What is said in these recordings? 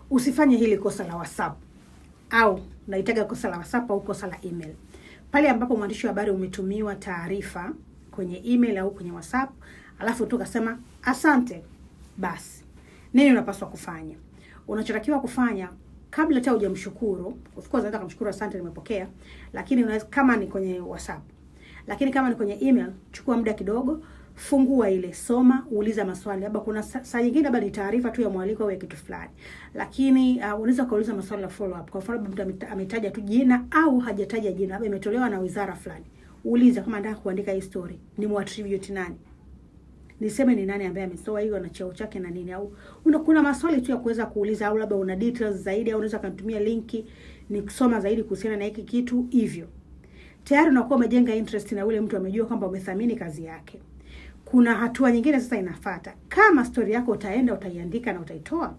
Usifanye hili kosa la WhatsApp au naitaga kosa la WhatsApp au kosa la email. Pale ambapo mwandishi wa habari umetumiwa taarifa kwenye email au kwenye WhatsApp, alafu tu kasema asante, basi nini unapaswa kufanya? Unachotakiwa kufanya kabla hata hujamshukuru, of course unaweza kumshukuru asante, nimepokea, lakini unaweza kama ni kwenye WhatsApp, lakini kama ni kwenye email, chukua muda kidogo, fungua ile, soma, uuliza maswali. Labda kuna saa nyingine labda ni taarifa tu ya mwaliko au ya kitu fulani, lakini unaweza kuuliza maswali ya follow up. Kwa mfano, labda mtu ametaja tu jina au hajataja jina, labda imetolewa na wizara fulani, uliza kama nataka kuandika hii story, ni muattribute nani, niseme ni nani ambaye ametoa hiyo na cheo chake na nini, au kuna maswali tu ya kuweza kuuliza, au labda una details zaidi, au unaweza kanitumia linki nikusoma zaidi kuhusiana na hiki kitu. Hivyo tayari unakuwa umejenga interest na yule mtu amejua kwamba umethamini kazi yake. Kuna hatua nyingine sasa inafuata. Kama story yako utaenda utaiandika na utaitoa,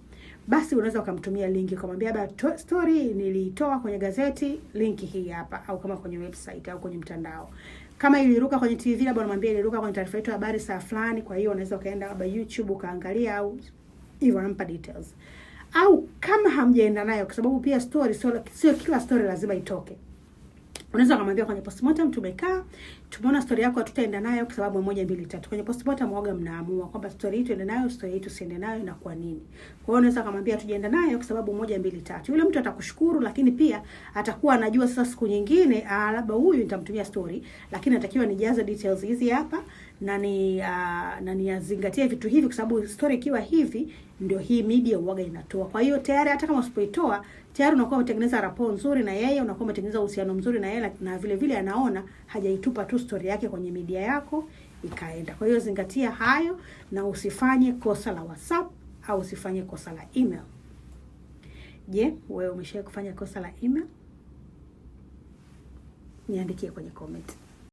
basi unaweza ukamtumia linki ukamwambia, baba, story niliitoa kwenye gazeti, linki hii hapa, au kama kwenye website au kwenye mtandao. Kama iliruka kwenye TV, labda unamwambia iliruka kwenye taarifa yetu habari saa fulani, kwa hiyo unaweza ukaenda labda YouTube ukaangalia au hivyo, unampa details. Au kama hamjaenda nayo, kwa sababu pia story sio kila story lazima itoke. Unaweza kumwambia kwenye postmortem tumekaa, tumeona story yako hatutaenda nayo kwa sababu moja, mbili, tatu. Kwenye postmortem waga mnaamua kwamba story hii tuende nayo, story hii tusiende nayo na kwa nini. Kwa hiyo unaweza kumwambia tujaenda nayo kwa sababu moja, mbili, tatu. Yule mtu atakushukuru, lakini pia atakuwa anajua sasa siku nyingine, labda huyu nitamtumia story, lakini natakiwa nijaze details hizi hapa na niazingatie vitu hivi kwa sababu story ikiwa hivi ndio hii media huaga inatoa. Kwa hiyo tayari hata kama usipoitoa tayari unakuwa umetengeneza rapport nzuri na yeye, unakuwa umetengeneza uhusiano mzuri na yeye, na vile vile anaona hajaitupa tu story yake kwenye media yako ikaenda. Kwa hiyo zingatia hayo na usifanye kosa la WhatsApp au usifanye kosa la email. Je, wewe umeshawahi kufanya kosa la email? Niandikie kwenye comment.